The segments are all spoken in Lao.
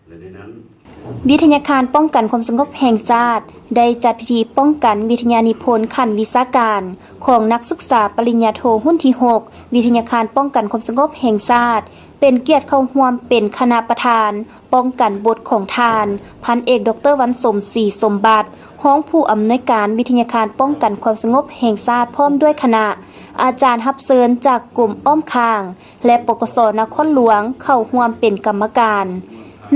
ແລະໃນນັ້ນ ວິທະຍາຄານປ້ອງກັນຄວາມສະຫງົບແຫ່ງຊາດ ໄດ້ຈັດພິທີປ້ອງກັນວິທະຍານິພົນຂັ້ນວິຊາການ ຂອງນັກສຶກສາປະລິນຍາໂທຮຸ່ນທີຫົກ ວິທະຍາຄານປ້ອງກັນຄວາມສະຫງົບແຫ່ງຊາດ ເປັນກຽດເຂົ້າຮ່ວມເປັນຄະນະປະທານ ປ້ອງກັນບົດຂອງທ່ານ ພັນເອກ ດອກເຕີ ວັນສົມ ສີສົມບັດ ຮອງຜູ້ອຳນວຍການວິທະຍາຄານປ້ອງກັນຄວາມສະຫງົບແຫ່ງຊາດ ພ້ອມດ້ວຍຄະນະ, ອາຈານຮັບເຊີນຈາກກົມອ້ອມຂ້າງ ແລະ ປກສ ນະຄອນຫຼວງ ເຂົ້າຮ່ວມເປັນກຳມະການ.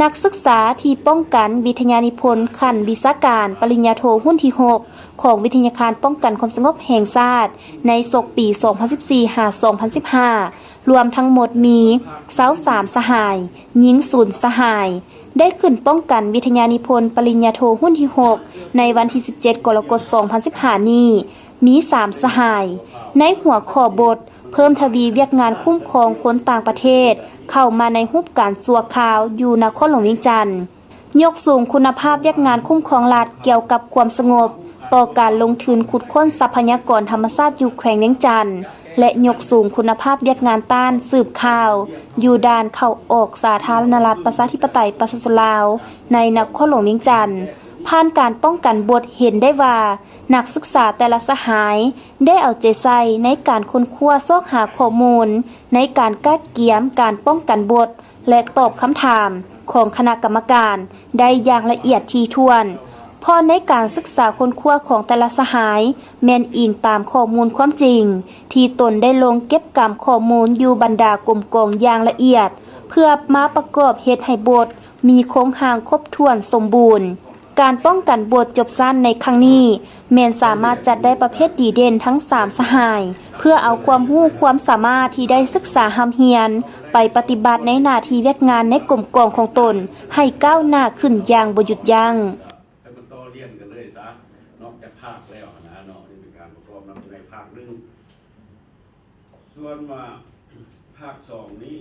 ນັກສຶກສາທີ່ປ້ອງກັນວິທະຍານິພົນຂັ້ນວິຊາການປະລິນຍາໂທຮຸ່ນທີຫົກ ຂອງວິທະຍາຄານປ້ອງກັນຄວາມສະຫງົບແຫ່ງຊາດ ໃນສົກປີສອງພັນສິບສີ່ ຫາ ສອງພັນສິບຫ້າ ລວມທັງໝົດມີຊາວສາມສະຫາຍ, ຍິງສູນສະຫາຍ ໄດ້ຂຶ້ນປ້ອງກັນວິທະຍານິພົນປະລິນຍາໂທຮຸ່ນທີຫົກ ໃນວັນທີສິບເຈັດ ກໍລະກົດ ສອງພັນສິບຫ້ານີ້ ມີສາມສະຫາຍ ໃນຫົວຂໍ້ບົດ ເພີ່ມທະວີວຽກງານຄຸ້ມຄອງຄົນຕ່າງປະເທດ ເຂົ້າມາໃນຮູບການຊົ່ວຄາວຢູ່ນະຄອນຫຼວງວຽງຈັນ, ຍົກສູງຄຸນນະພາບວຽກງານຄຸ້ມຄອງລັດກ່ຽວກັບຄວາມສະຫງົບ ຕໍ່ການລົງທຶນຂຸດຄົ້ນຊັບພະຍາກອນທຳມະຊາດຢູ່ແຂວງວຽງຈັນ ແລະ ຍົກສູງຄຸນນະພາບວຽກງານຕ້ານສືບຂ່າວ ຢູ່ດ່ານເຂົ້າອອກສາທາລະນະລັດ ປະຊາທິປະໄຕ ປະຊາຊົນລາວ ໃນນະຄອນຫຼວງວຽງຈັນ. ຜ່ານການປ້ອງກັນບົດເຫັນໄດ້ວ່າ ນັກສຶກສາແຕ່ລະສະຫາຍ ໄດ້ເອົາໃຈໃສ່ໃນການຄົ້ນຄວ້າຊອກຫາຂໍ້ມູນ ໃນການກະກຽມການປ້ອງກັນບົດ ແລະ ຕອບຄຳຖາມຂອງຄະນະກຳມະການໄດ້ຢ່າງລະອຽດຖີ່ຖ້ວນ, ເພາະໃນການສຶກສາຄົ້ນຄວ້າຂອງແຕ່ລະສະຫາຍ ແມ່ນອີງຕາມຂໍ້ມູນຄວາມຈິງ ທີ່ຕົນໄດ້ລົງເກັບກຳຂໍ້ມູນຢູ່ບັນດາກົມກອງຢ່າງລະອຽດ ເພື່ອມາປະກອບເຮັດໃຫ້ບົດມີໂຄງຮ່າງຄົບຖ້ວນສົມບູນ. ການປ້ອງກັນບົດຈົບຊັ້ນໃນຄັ້ງນີ້ ແມ່ນສາມາດຈັດໄດ້ປະເພດດີເດັ່ນທັງສາມສະຫາຍ ເພື່ອເອົາຄວາມຮູ້ຄວາມສາມາດທີ່ໄດ້ສຶກສາຮ່ຳຮຽນ ໄປປະຕິບັດໃນໜ້າທີ່ວຽກງານໃນກົມກອງຂອງຕົນ ໃຫ້ກ້າວໜ້າຂຶ້ນຢ່າງບໍ່ຢຸດຢັ້ງ. ໃຫ້ມັນຕໍ່ລຽນກັນເລີຍຊະ ນອກຈາກພາກແລ້ວຫັ້ນນະເນາະ ນີ້ເປັນການປະກອບນຳໃນພາກໜຶ່ງ. ສ່ວນວ່າພາກສອງນີ້